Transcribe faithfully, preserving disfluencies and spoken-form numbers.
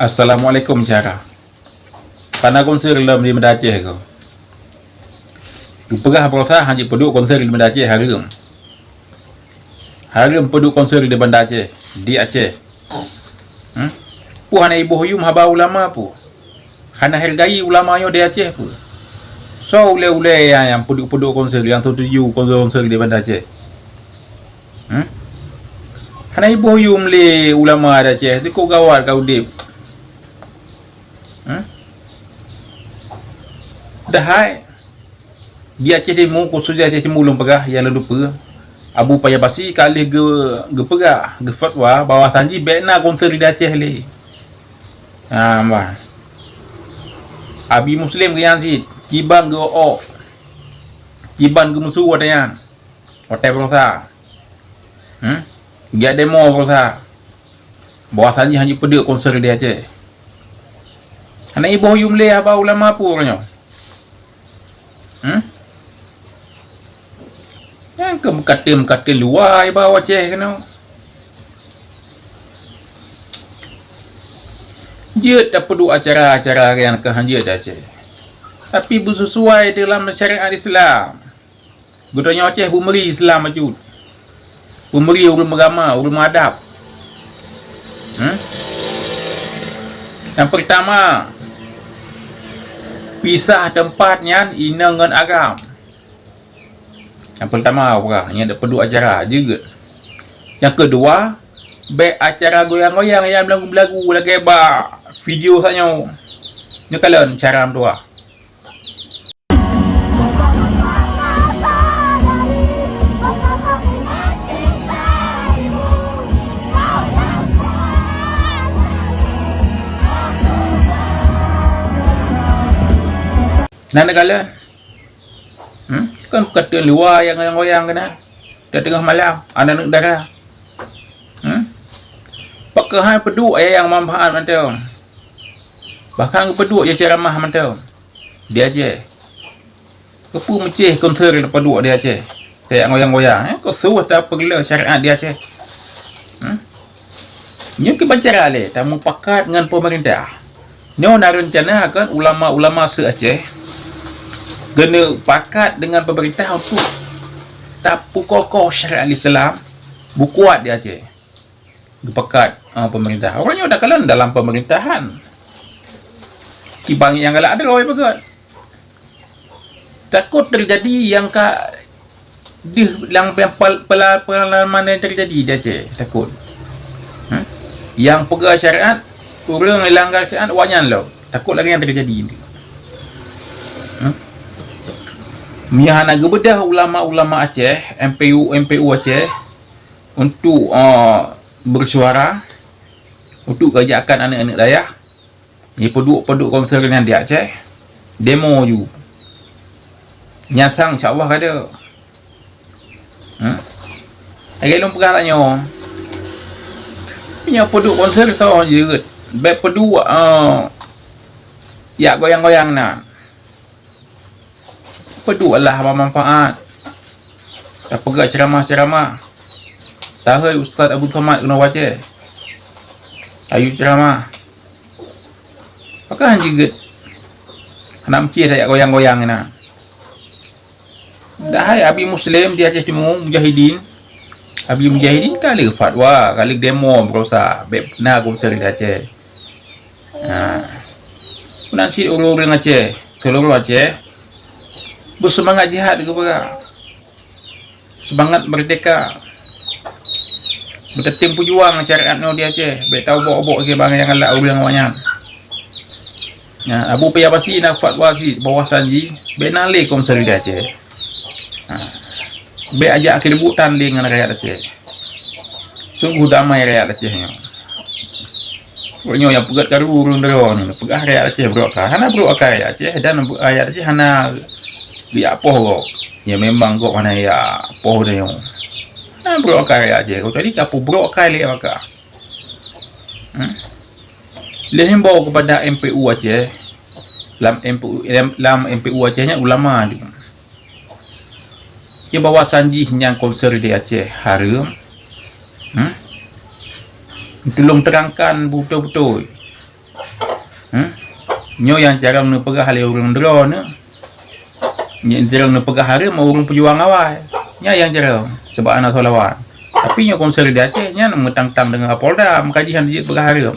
Assalamualaikum, syedara. Pana konser lom di Banda Aceh ko. Geupeugah baroesa hana jipeuduek konser di Banda Aceh, hareuem. Hareuem peuduek konser di Banda Aceh, di Aceh. Hmm? Peue hana iboh yuem haba ulama peue? Hana hargai ulama nyoe di Aceh peue? Soe ulée-ulée nyang, nyang peuduek-peuduek konser, nyang setuju konser-konser di Banda Aceh? Hmm? Hana iboh yuem lé ulama di Aceh, teuka gawat ka udeb. Hmm? Padahai di Aceh Timu, khusus di Aceh Timu lôn peugah nyang lôn teupeue, Abu Payabasi ka lheueh geu-, geupeugah, geufatwa bahwa sanji bék na konser di Aceh lé. Ha, bah. Abi Muslim geuyan cit, kiban geu-ok, kiban geumeusu watée nyan. Watée baroesa. Hmm? Geujak demo baroesa. Bahwa sanji hana jipeuduek konser di Aceh. Hana iboh yuem lé haba ulama peue uroe nyoe? Hmm? Nyang keu meukaten-meukaten luwa iba u Aceh keunoe. Jeuet tapeuduek acara-acara nyang keu hanjeuet di Aceh. Tapi beusesuai dalam syariat Islam. Geutanyoe Aceh beumeuri Islam bacut. Beumeuri ureuëng meugama, ureuëng meuadab. Hmm? Nyang peurtama, pisah teumpat nyan inong ngon agam. Nyang peurtama, peugah, nyan tapeuduek acara jeuet. Nyang keudua, bék acara goyang-goyang nyang beulagu-beulagu lagée bak video sanyoe. Nyoe kalon cara meutuah. Na neukalon. Hmm? Kan kateun luwa nyang goyang-goyang keunan. Di teungoh malam, aneuk dara. Hmm? Pakon han peuduek nyang manfaat mantong. Bahkan geupeuduek jih ceramah mantong. Di Aceh. Keupeue meucéh konser tapeuduek di Aceh? Kayak goyang-goyang, eh? Keusoe tapeureulée syariat di Aceh. Hmm? Nyoe kiban cara lé tamupakat ngon pemerintah. Nyoe na reuncana kan ulama-ulama se-Aceh keuneuk pakat dengan pemerintah untuk tapeukokoh syariat Islam bukuat di Aceh. Geupakat, ah, pemerintah. Uroe nyoe takalon dalam pemerintahan. Kiban nyang galak droe beugét. Takot teujadi nyang ka deuh lam pel-, pela-, pengalaman nyang teujadi di Aceh, takot. Hmm? Nyang peugah syariat, ureuëng nyang langgar syariat, awaknyan lom. Takot lagée nyang teujadi. Hmm? Meunyo hana geubeudah ulama-ulama Aceh, M P U, M P U Aceh, untuk, uh, bersuara, untuk gajakkan aneuk-aneuk dayah, Jipeuduek-peuduek konser nyan di Aceh, demo ju. Nyan sang insya Allah ka ada. Hmm? Lagée lôn peugah tanyoe. Nyoe peuduek konser soe jeuet. Bék peuduek, ah, yak goyang-goyang na. Peuduek lah haba manfaat. Tapeugah ceramah-ceramah. Tahôi Ustaz Abu Somad keunoe u Aceh. Ayue ceramah. Pakon han jeuet. Hana meucéh tajak goyang-goyang inan. Dahai Abi Muslim di Aceh Timu, Mujahidin. Abi Mujahidin ka lheueh fatwa, ka lheueh demo baroesa, bék na konser di Aceh. Ha. Meunan cit ureuëng-ureuëng Aceh, seuluruh Aceh, beuseumangat jihad keu peugah. Seumangat meurdehka. Beuteutem peujuang syariat nyoe di Aceh, bék taobok-obok lagée bangai nyang galak ureuëng awaknyan. Nyan, Abu Paya Basi na fatwa cit bahwa sanji, bék na lé konser di Aceh. Ha. Bék ajak keributan lé ngon rakyat Aceh. Sungguh damai rakyat Aceh nyoe. Uroe nyoe nyang peugét karu ureuëng droe nyoe, peugah rakyat Aceh brok akai. Hana brok akai rakyat Aceh dan rakyat Aceh hana geujak poh gob. Ya memang gob hana jak poh tanyoe. Hana brok akai rakyat Aceh, kecuali ka peubrok akai lé maka. Hmm? Lé himbau kepada M P U Aceh, lam M P U, lam, lam M P U Aceh nyan ulama tu. Ya bahwa sanji nyang konser di Aceh hareuem. Hmm? Tulông terangkan beutôi-beutôi. Hmm? Nyoe nyang carông neupeugah lé ureuëng droeneuh. Nyang carông neupeugah hareuem ureuëng peujuang awai. Nyan nyang carông, sabab hana seulaweuet. Tapi nyoe konser di Aceh nyan meutang-tang deungon Kapolda, meukaji hana jeuet peugah hareuem.